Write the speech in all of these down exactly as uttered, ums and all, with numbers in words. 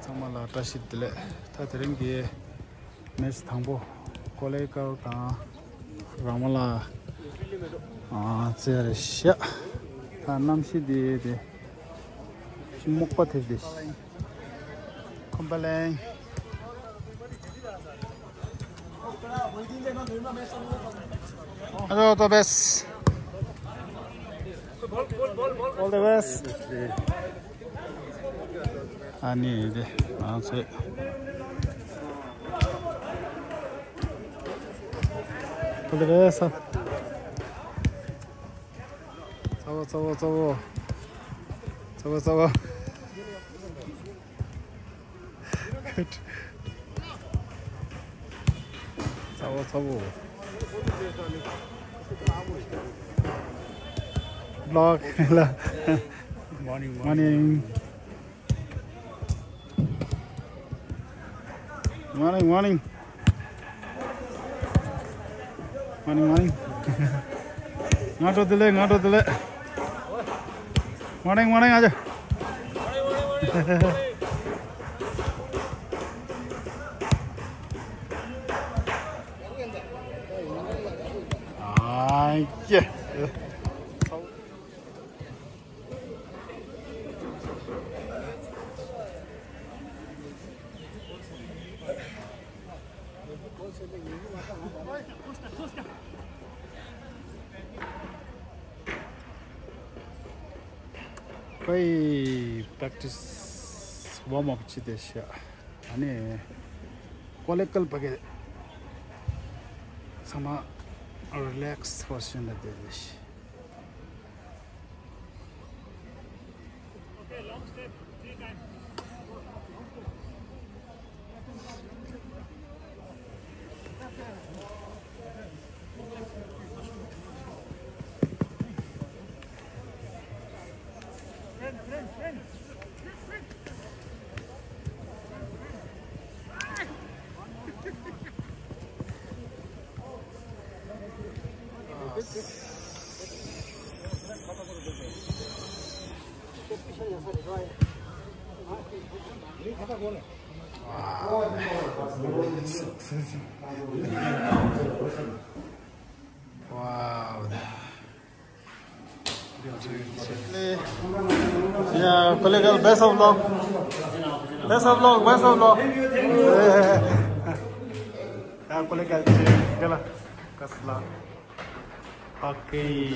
ཚང་མ་ལ་བཀྲ་ཤིས་བདེ་ལེགས། ད་དེ་རིང་གི་མེ་ཆི་དང་པོ་ཀོ་ལེ་ཀལ་དང་ར་མ་ལ་ཨ་རྩེད་རེད་ཤག་ད་གནམ་གཤིས་དེ་དེ་སྨུག་པ་ཐེབས་ཏེ། ཁོམ་པ་ལེན། Hello, all the best. All the best. ཨ་ནི་དེ་ང་ཚོས་ཁོ་ལེ་རེད་ས། ཚ་བོ་ཚ་བོ་ཚ་བོ། ཚ་བོ་ཚ་བོ། ཚ་བོ་ཚ་བོ། Vlog. Morning, morning. Morning, morning. Morning, morning. སྔ་དྲོ་བདེ་ལེགས། སྔ་དྲོ་བདེ་ལེགས། Morning, morning. ཨ་ཅག་ཨ་ཡེ། ཁོས་པེག་ཊི་སི་ཝརམ་ཨབ་བྱེད་དེ་ཤག་ཨ་ནི་ཀོ་ལེ་ཀལ་ཕ་གི་ཚང་མ་རི་ལེག་སི་པོ་ཟི་ཤན་ལ་བསྡད་དེ་ཤག Wow. Yeah, colleague, best of luck. Best of luck, best of luck. Yeah, colleague, best of luck. Okay.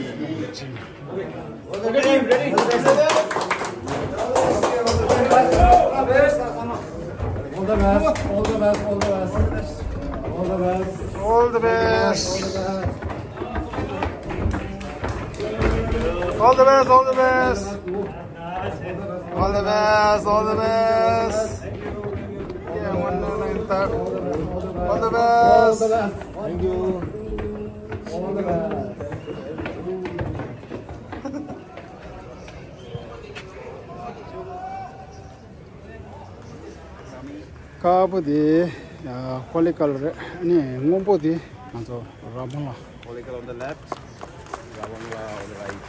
Ready, ready. All the best, all the best, all the best. All the best. All the best. All the best, all the best. All the best, all the best. Yeah, one, two, nine, third. All the best. Thank you. All the best. དཀར་པོ་དེ་ཀོ་ལེ་ཀལ་རེད། ཨ་ནི་སྔོན་པོ་དེ་ང་ཚོ་ར་མ་ལ། Kolekal on the left, Rawangla on the right.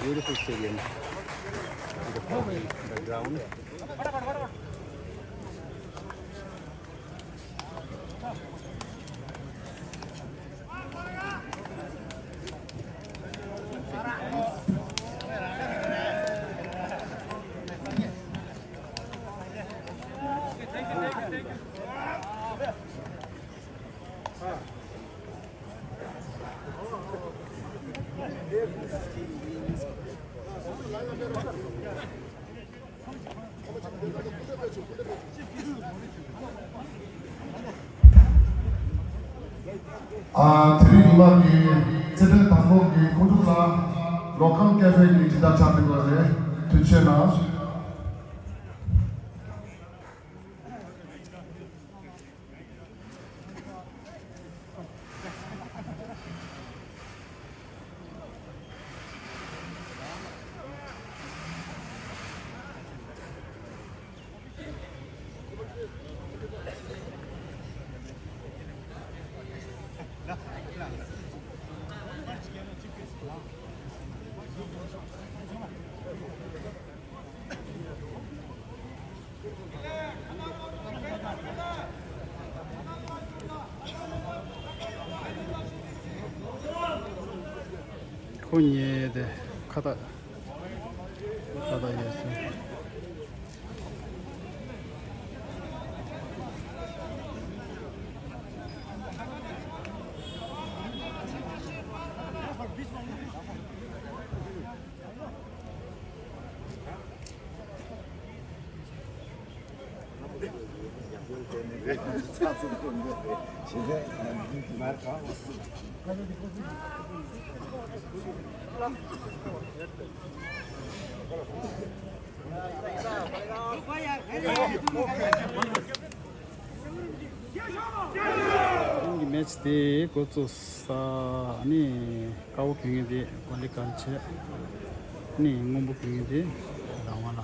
Beautiful stadium with the flower in the ground. ཨ། དེ་རིང་ལ་གི་རྩེད་འགྲན་དང་པོ་གི་འགོ་འཛུགས་ལ་ལོ་ཁང་ཀེ་ཧྥེ་གི་སྦྱིན་བདག་ཆགས་འདུག་པ་རེད། ཐུགས་རྗེ་གནང་། ཉེ་དེ་ཁ་བཏགས། ཁ་བཏགས་ཡོད་ཟེར། ཨང་གི་མེ་ཆི་དེ་འགོ་བཙུགས་ས་ནི་དཀར་པོ་གྱོན་མཁན་དེ་གོ་ལི་གལ་ཆེ། ནི་སྔོན་པོ་གྱོན་མཁན་དེ་རང་དབང་ལ།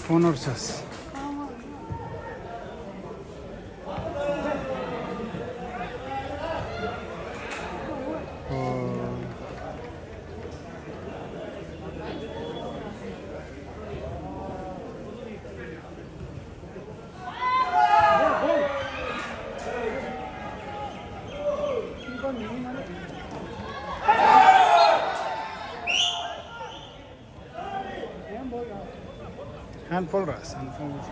ཁོ་ནར་ཆགས། Handball ར། Handball.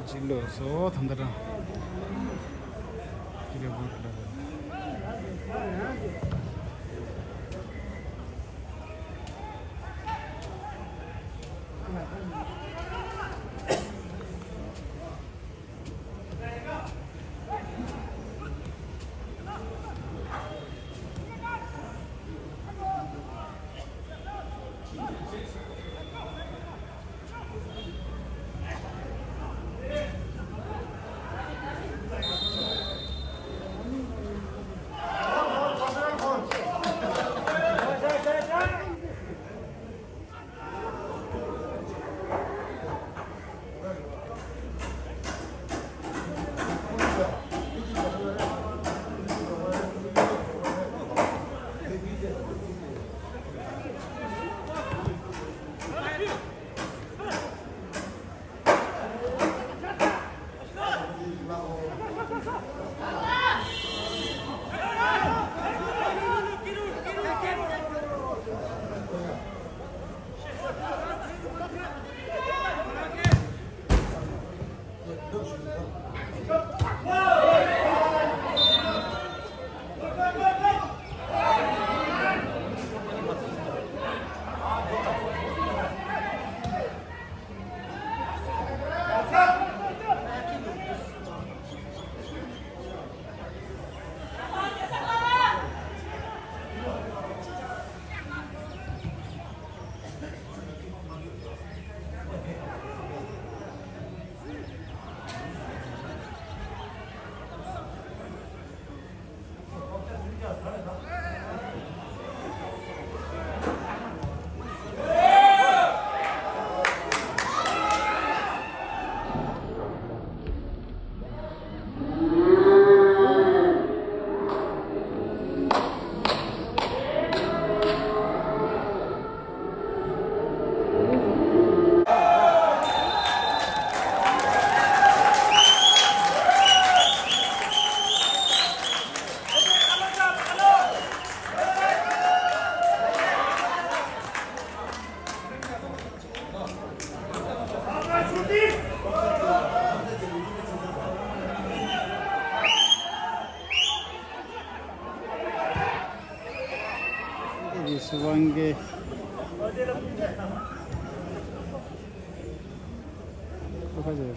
ཅི་ལོ་སོ་ཐམ་ད་རང་། ཅི་ལོ་སོ་ཐམ་ད་རང་།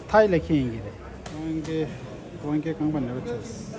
ཐའི་ལ་ཁེ་ཡིན་གྱི་རེད། དབང་གི་དབང་གི་རྐང་པ་ནེ་བར་ཆེས།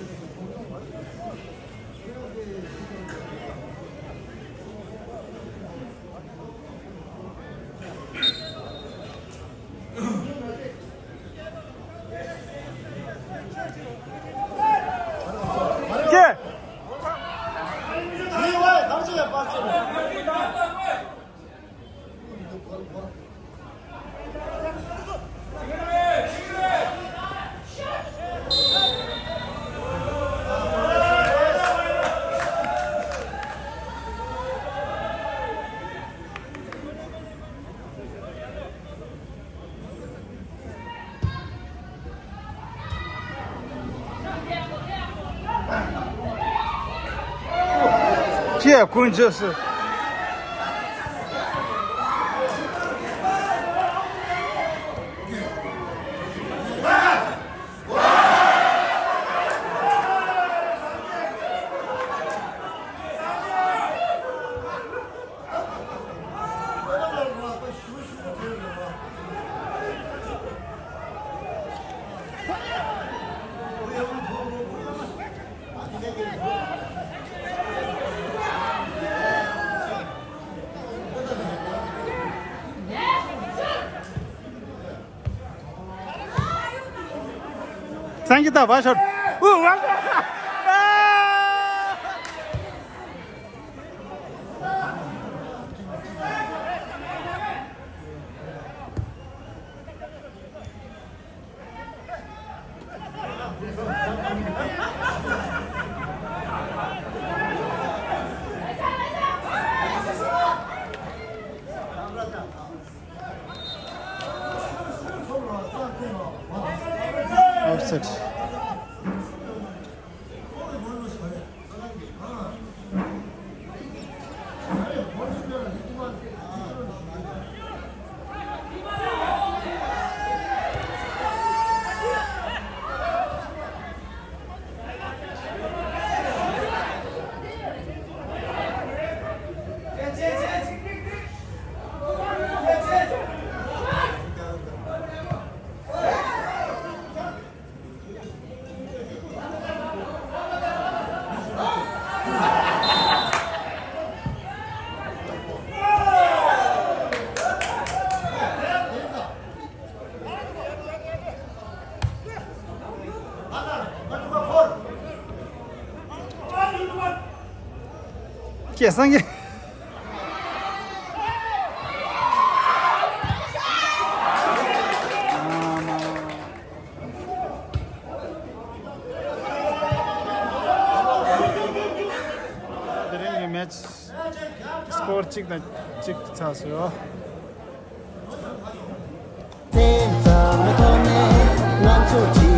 ཅེས་ཀུན་རྗེས་སུ། སངས་རྒྱས་ད་བ་ཤོར། ཨུ་བ་ཤོར། ཚད། སྐད་སང་གེ། དེ་རིང་གི་མེ་ཆི་སི་ཀོར་གཅིག་དང་གཅིག་ཆགས་སོང་། དེ་ཙམ་མི་ཐོག་ནས་ང་ཚོ་གཅིག